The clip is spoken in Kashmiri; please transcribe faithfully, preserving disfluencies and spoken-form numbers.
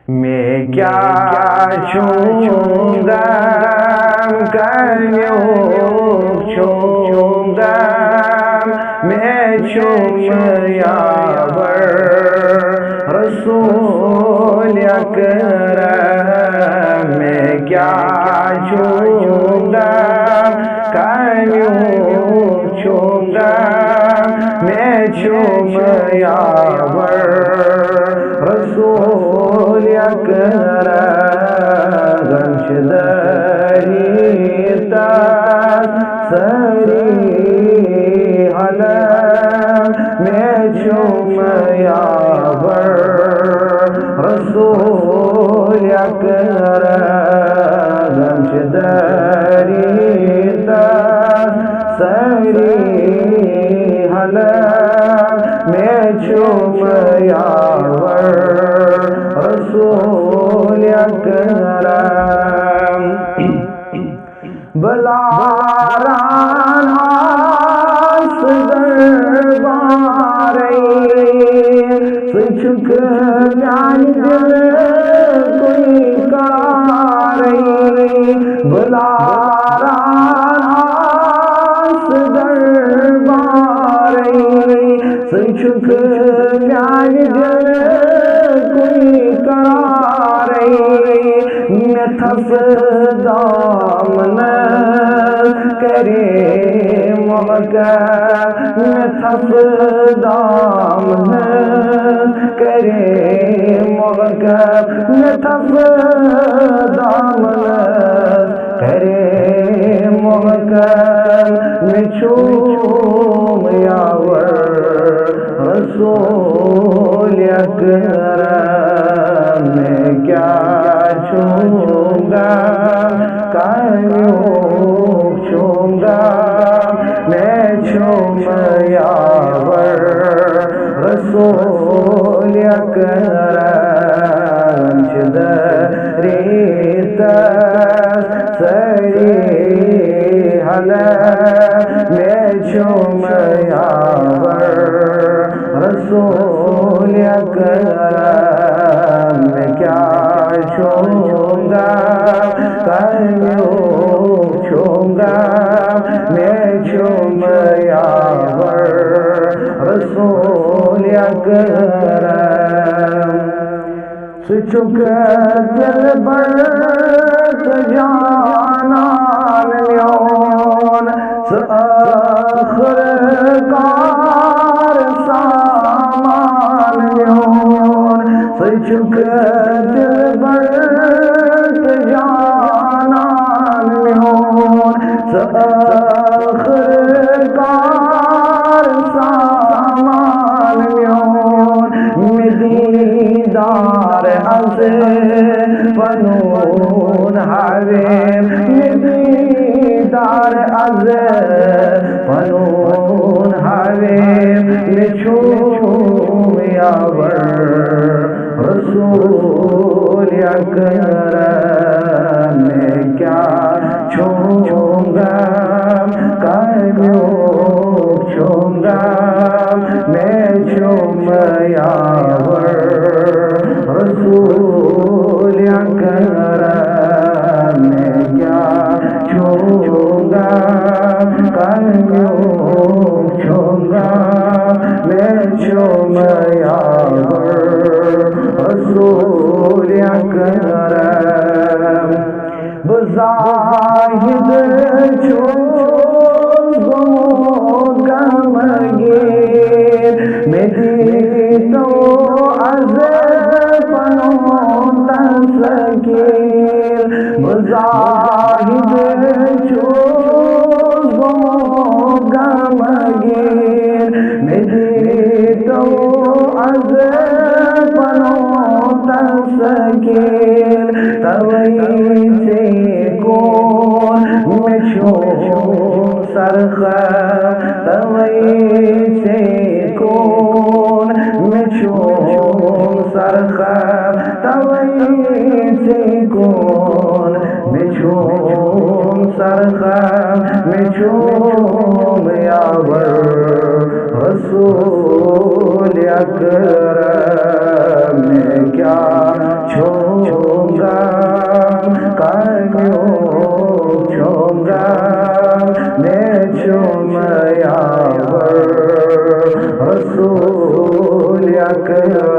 مےٚ کیٛاہ چھُم غم، کمیُک چھُم غم، مےٚ چھُم یاور رسول اکرم۔ مےٚ کیٛاہ چھُم غم، کمیُک چھُم غم، مےٚ چھُم یاور رسول اکرم۔ غم چھِ دٲری تس سٲری حالم، مےٚ چھُم یاور رسول اکرم۔ غم چھِ دٲری تس سٲری حالم، مےٚ چھُم یاور رسول اکرم۔ بہٕ لاران آسہٕ دربارے، ژٕ چھُکھ میانہِ دِلہٕ کُے قرارے۔ بہٕ لاران آسہٕ دربارے، ژٕ چھُکھ میانہِ دِلہٕ کُے قرارے۔ مےٚ تھس دامنس کرے محکم، مےٚ تھس دامنس کرے محکم، مےٚ تھس دامنس کرے محکم۔ مےٚ چھُم یاور رسول اکرم۔ مےٚ کیٛاہ چھُم غم، کمیُک چھُم غم، مےٚ چھُم یاور رسول اکرم۔ چھِ دٲری تس سٲری حالم، مےٚ چھُم یاور رسول اکرم۔ مےٚ کیٛاہ چھُم غم، کمیُک چھُم غم، مےٚ چھُم یاور رسول اکرم۔ ژٕ چھُکھ دِلبر تہٕ جانان میون، ژٕ ٲخٕر کار سامان میون۔ ژٕ چھُکھ دِلبر تہٕ جانان میون، ژٕ ٲخٕر کار سامان میون۔ مےٚ دیٖدار از پنُن ہاوے، مےٚ دیٖدار از پنُن ہاوے، مےٚ چھُم یاور رسول اکرم۔ مےٚ کیٛاہ چھُم غم، کمیُک چھُم غم، مےٚ چھُم یاور رسول اکرم۔ مےٚ کیٛاہ چھُم غم، کمیُک چھُم غم، مےٚ چھُم یاور رسول اکرم۔ بہٕ زاہد چھُس گوٚمُت غمگیٖن، مےٚ دیٖتو از پنُن تسکیٖن۔ بہٕ زاہد چھُس گوٚمُت غمگیٖن، مےٚ دیٖتو از پنُن تسکیٖن۔ توے ژےٚ کُن مےٚ چھُم سرخم، توے ژےٚ کُن مےٚ چھُم سرخم، توے ژےٚ کُن مےٚ چھُم سرخم، مےٚ چھُم یاور رسول اکرم۔ مےٚ کیٛاہ چھُم رسول اکرم۔